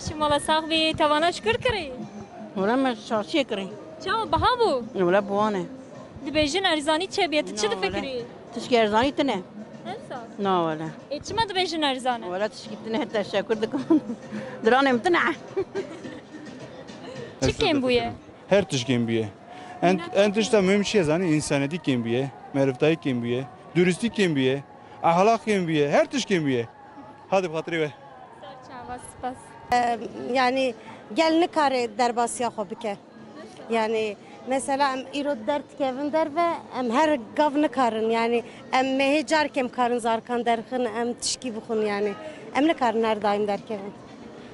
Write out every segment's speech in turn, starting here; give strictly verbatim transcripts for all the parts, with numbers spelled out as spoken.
Şima la sax bî, te vana çi kir kirî? Wele me çarşiyê kirî. Çawa biha bû? Wele bi wan e. Dibêjin erzanî çêbûye, tu çi difikirî? Tişkî erzanî tine. Hesa? Na wele. Ê çima dibêjin erzan e? Wele tişkî tine, teşekkür dikim. Diranê min tine. Çi kêm bûye? Her tişt kêm bûye. En, en tişta muhîm çi ye zanî? Însanetî kêm bûye, meriftayî kêm bûye, duristî kêm bûye, ehlaq kêm bûye, her tişt kêm bûye. Hadi bi xatirê we. Ser çava, spas. Em, yani gel nikare derbasiya xwe bike. Yani mesela em îro derdikevin derve, em her gav nikarin. Yani em mehê carkê em karin zarkan derxin, em tişkî bixwin yani. Em nikarin her daim derkevin.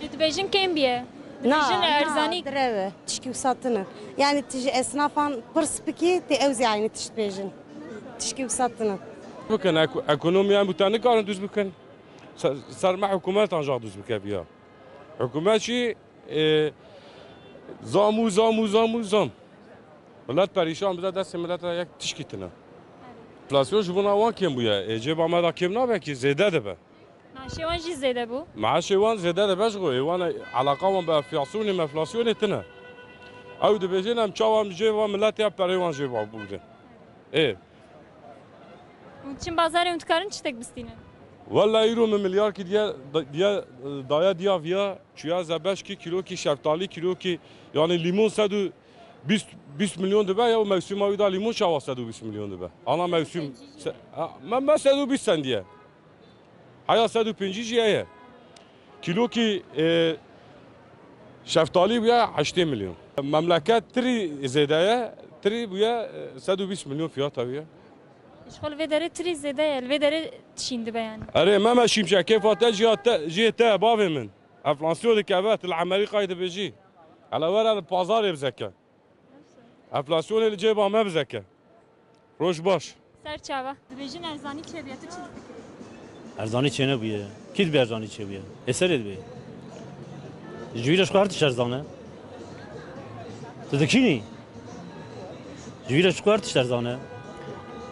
Dibêjin kêm bûye. Na, dibêjin na, erzanî. Direw e. Tişkî wisa tune. Yani tu ji esnafan pirs bikî, tê ew zî aynî tişt bêjin. Tişkî wisa tune. Bikin, ek-, ekonomiya em bû te nikarin dûz bikin. Ser, ser me hikûmet ancaq dûz bike viya. Hikûmet jî, e, zam û zam û zam û zam. Milet perîşan bide, destê milet re yek tişkî tine. Enflasyon ji bona wan kêm bûye. Ê, cêba me de kêm nabe ki, zêde dibe. Maaşê wan jî zêde bû. Maaşê wan zêde dibe ji xwe. Ê, wan e, eleqa wan bi enflasyonê, meflasyonê tine. Ew dibêjin em çawa em cêba miletê ya perê wan jêba bûrin. Ê. Hûn çin bazarê hûn dikarin tiştek bistînin? Wella îro min milyarkî diye, diye, daye diya viya, çuya zebeşkî, kîlokî şeftalî, kîlokî, yani lîmon sed û bîst, bîst milyon dibe ya, û mewsima wî da lîmon çawa sed û bîst milyon dibe? Ana mewsim, se-, ha, me, me sed û bîst sendiye. Heya sed û pêncî jî heye. Kîlokî, e, şeftalî bûye heştê milyon. Memleket tirî zêde ye, tirî bûye, e, sed û bîst milyon fiyata wî ye. Ji xwe li vê derê tirî zêde ye, li vê derê tişîn dibe yani. Erê, Mehmet Şimşek, kêfa te jî ya te, jî te bavê min. Enflasyon dikeve, tu li Amerîkayê dibêjî. Hele were li pazarê bizeke. Enflasyonê li cêba me bizeke. Roj baş. Ser çava. Dibêjin erzanî çêbûye, tu çi difikirî? Erzanî çênebûye. Kî dibê erzanî çêbûye? Ê serê dibê. Ji wî re ji xwe her tişt erzan e. Tu dikînî? Ji wî re ji xwe her tişt erzan e.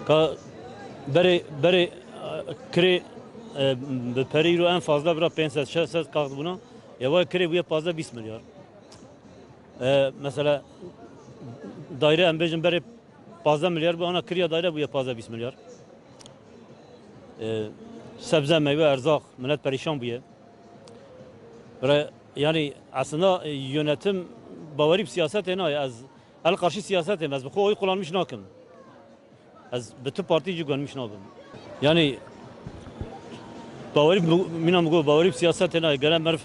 Ka berê, berê, e, kirê, e, bi perê îro en fazla bira pênc sed, şeş sed kaxt bûna. Ya wê kirê bûye pazdeh bîst milyar. E, mesela, daire em bêjin berê pazdeh milyar bû, ana kiriya daire bûye pazdeh bîst milyar. E, sebze, meyve, erzaq, millet perîşan bûye. Re, yani aslında, e, yönetim bawerî bi siyasetê nayê. Ez el karşı siyasetê me, ez bi xwe oy kullanmış nakim. Ez bi tu partî jî gunmiş nabim. Yani bawerî bi, mîna min got, bawerî bi siyasetê nayê. Gere meriv,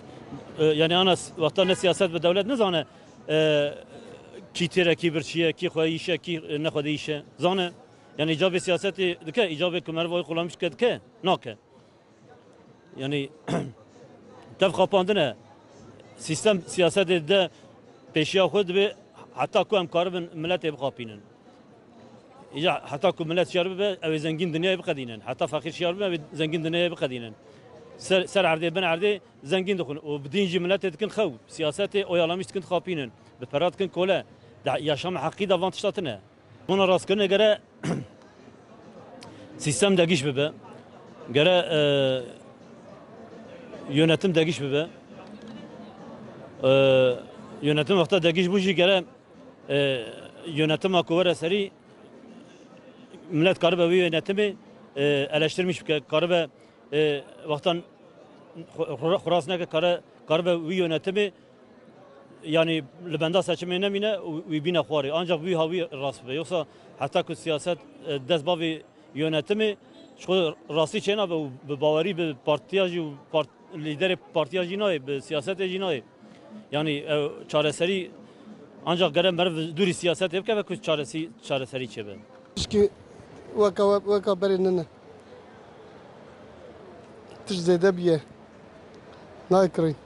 e, yani ana s-, wexta ne siyaset bi dewlet nizane, e, kî têre, kî birçî ye, kî xweyîş e, kî, e, nexwedîş e. Zane, yani îcabê siyasetê dike, îcabê ku meriv oy kullanmiş dike, dike, nake. Yani tev xapandin e. Sîstem siyasetê de pêşiya xwe dibe heta ku em karibin miletê bixapînin. Îca heta ku milet şiyar bibe, ew ê zengîn dinyayê biqedînin. Heta feqîr şiyar bibe, ew ê zengîn dinyayê biqedînin. Ser, ser erdê, bin erdê zengîn dixwin. Û bi din jî miletê dikin xew. Siyasetê oyalamîş dikin dixapînin. Bi pera dikin kole. De, yaşama heqî de van tişta tine. Bona rastkirinê gere sîstem degiş bibe. Gere, e, yönetim degiş bibe. E, yönetim wexta degiş bû jî gere, e, yönetima ku were serî millet karibe wî yönetimê, e, eleştirmiş bike, karibe, e, wextan xu-, xu-, xuras neke, kare-, karibe wî yönetimê, yani li benda seçimê nemîne û wî bîne xwarê. Ancak wî hawî rast bibe. Yoksa heta ku siyaset, e, dest bavê yönetimê, ji xwe rastî çênabe û bi bawerî bi partiya jî û part-, lîderê partiya jî nayê, bi siyasetê jî nayê. Yani ew çareserî ancak gere meriv dûrî siyasetê bikeve ku çaresi-, çareserî çêbe. Tişkî weka we, weka berê nine. Tişt zêde bûye. Nayê kirîn.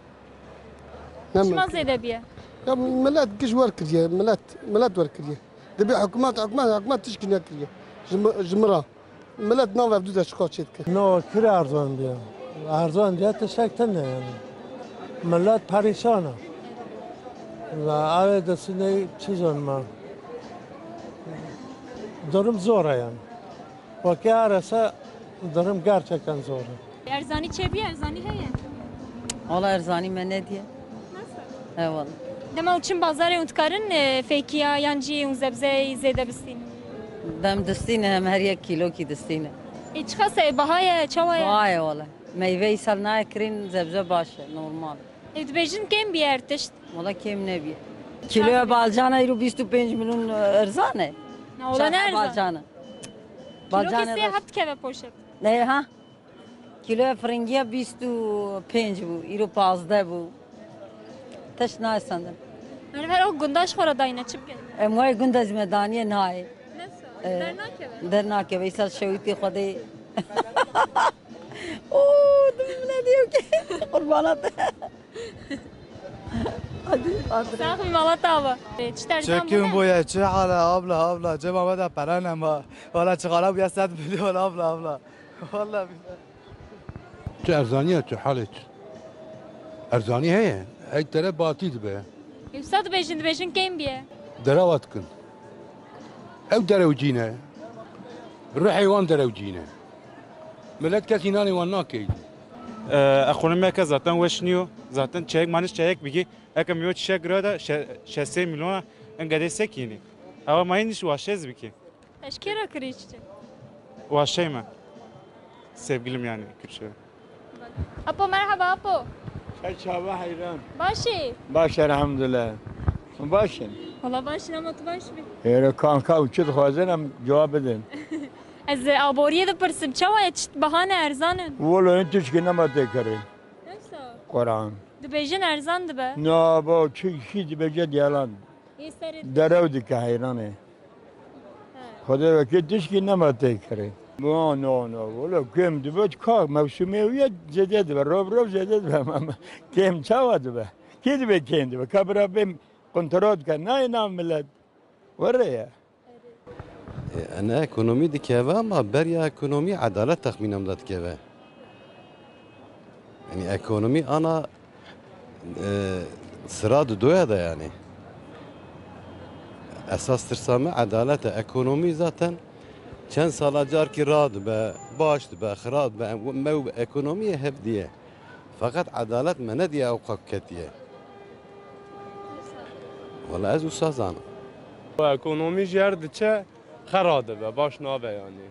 Ne Çima mimkun. Zêde bûye? Ya millet giş wer kiriye, millet, millet wer kiriye. Dibê hikûmet, hikûmet, hikûmet tişkî nekiriye. Ji mi, ji min re. Millet nav ev du de çiqa çê dike. No, kir erzan diye. Erzan diye tiştek tine yani. Millet perîşan e. La ev de siney çi zon ma. Durum zor e yani. Wekî arese durum gerçekten zor e. Erzanî çêbûye, erzanî heye? Wala erzanî me nediye. He wala. Dema hûn çin bazarê hûn dikarin, e, fêkiya yan jî hûn zebzeyê zêde bistînin? Dem distîne, hem her yek kîlokî distîne. Ê, çiqas e, baha ye, çawa ye? Baha ye wala. Meyve îsal nayê kirîn, zebze baş e, normal. Ê, dibêjin kêm bîye her tişt? Wala kêm nebîye. Kîloya balcana îro bîst û pênc milyon erzan e. Na, wala ne erzan? Balcana. Kîlokî sê heft dikeve poşet. Ne ha? Kîloya firingiya bîst û pênc bû, îro pazdeh bû. Tişt nayê sendin. Meriv her o gunda ji xwe re dayne, çi bike? Em wayê gunda zî me daniye nayê. Ne sor? Ee, dernakeve? Dernakeve. Îsal şewitî Xwedê. Oo, tu min diyor ki qurbana te. Hadi, hadi. Sax bî, mala te ava. Çi dersan bûne? Çekîm bûye, çi hale abla, abla, cema me de pere nema. Wala çixala bûye sed milyon abla, abla. Wala bî. Çi erzanî ye, çi halê çi? Erzanî heye. Ey tere batî dibe. Wisa dibêjin, dibêjin kêm bîye. Derewa dikin. Ew derewcî ne. Ruhê wan derewcî ne. Millet kesî nanê wan nakeyî. Ekonomiyeke zaten weş niyo. Zaten çeyek, maniş çeyek bigî. Eke miyo çişek rada şe-, şeş sê milyona en gedê sekînî. Ewa mayî niş waşez bikî. Eşkera kirî çiçe? Waşey me. Sevgilim yani Kürtçe. Apo, merhaba Apo. Çay çava heyran. Başî? Baş elhamdülillah. Başin. Valla başin ama tu baş bî. Êre kanka û çi dixwazin em cevap bidin. Ez aboriyê dipirsim, çawa ye, çi bahane erzan in? Wala hin tişkî nema tê kirin. Yoksa? Quran. Dibêjin erzan dibe. Na ba çi şî dibêje yalan. Yê serê. Derew dike heyranê. Xwedê wekî tişkî nema tê kirê. No, no, no. Wala kêm dibe, ka mewsimê wî ye zêde dibe. Rov rov zêde dibe. Kêm çawa dibe? Kê dibe kêm dibe? Ka bira bêm kontrol dike. Nayê nav millet. Were ye. E, ene ekonomî dikeve ama beriya ekonomî edalet texmîna min de dikeve. Yani ekonomî ana, e, sira dudoya de yani. Esas tirsa me edalet e. Ekonomî zaten çend sala carkî radibe, baş dibe, xirab dibe. Em, me û ekonomiyê hep diye. Feqet edalet me nediye ew qak ketiye. Wala ez wisa zanim. Ekonomî jî her diçe xera dibe, baş nabe yani.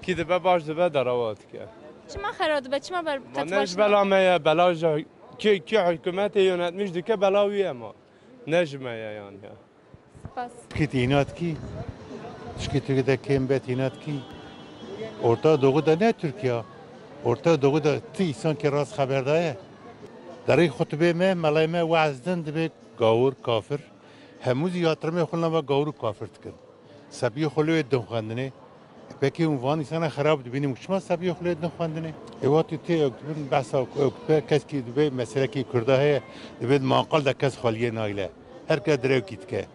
Kî dibe baş dibe derewa dike. Çima xera dibe? Çima ber Ma qet ne baş ji bela nabe? Me ye, bela ji kî, kî hikûmetê yönetmiş dike bela wî ye ma. Ne ji me ye yani ya. Spas. Kî tînat kî? Çikî Tirkî de kêm be tînat kî? Orta Doğu da ne Tirkiye? Orta Doğu da ti însan ki rast xeber daye. Derê xutbê me, melay me weaz din dibe gawur, kafir. Hemû zî yatrimê xwe nava gawur û kafir dikin. Sebiyê xwe lê din xwendinê. E, pekî hûn van însana xerab dibînin, çima sebiyê xwe lê din xwendinê? Ê wextî tê ew dibin behsa ew dibe, keskî dibe meselekî Kurda heye, dibe di maqal de kes xweliyê nayle. Her kes direvkî dike.